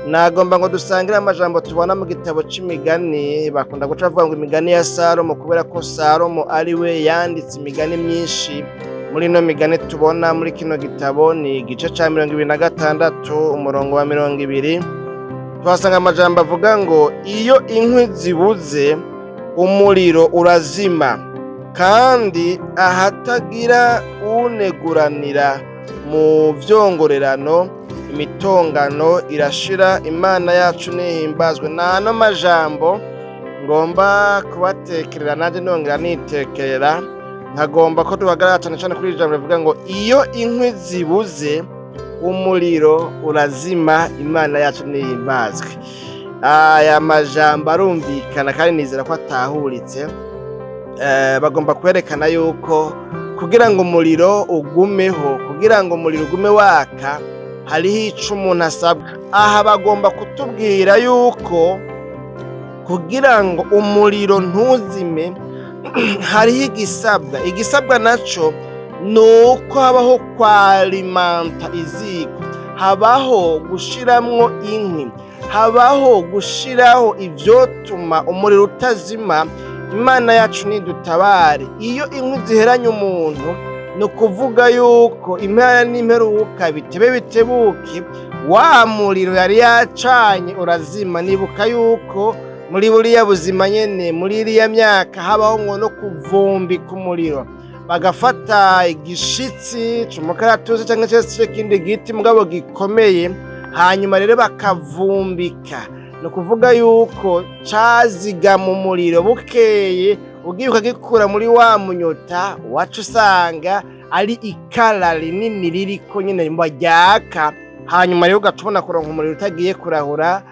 Nagomba ngo dusangire amajambo tubona mu gitabo c'imigani. Bakunda guca bavuga ngo imigani ya Salomo, kubera ko Salomo ari we yanditse imigani myinshi. Muri ino migani tubona muri kino gitabo ni igice ca 26, umurongo wa 20, tuhasanga amajambo avuga ngo: "Iyo inkwi zibuze, umuriro urazima, kandi ahatagira uneguranira mu vyongorerano, imitongano irashira. Imana yacu nihimbazwe." Nano majambo ngomba kubatekerera, nanje nongera nitekerera, nkagomba ko duhagarara cane cane kuri iri jambo rivuga ngo: "Iyo inkwi zibuze, umuriro urazima. Imana yacu nihimbazwe." Aya majambo arumvikana kandi nizera ko atahuritse. Bagomba kwerekana yuko kugira ngo umuriro ugumeho, kugira ngo umuriro ugume waka, hariho ico umuntu asabwa. Aha bagomba kutubwira yuko kugira ngo umuriro ntuzime, hariho igisabwa. Igisabwa naco ni uko habaho kwalimenta iziko, habaho gushiramwo inkwi, habaho gushiraho ivyotuma umuriro utazima. Imana yacu nidutabare. Iyo inkwi ziheranye umuntu, ni ukuvuga yuko impera n'imperuka, bitebe bitebuke, wa muriro yari yacanye urazima. Nibuka yuko muri buriya buzima nyene, muri iriya myaka, habaho ngo no kuvumbika umuriro, bagafata igishitsi c'umukaratusi canke c'ikindi giti mugabo gikomeye, hanyuma rero bakavumbika. Ni ukuvuga yuko cazigama umuriro. Bukeye ugiye ukagikura muri wa munyota, waca usanga ari ikara rinini ririko nyene ryaka. Hanyuma rero ugaca ubona kuronka umuriro utagiye kurahura.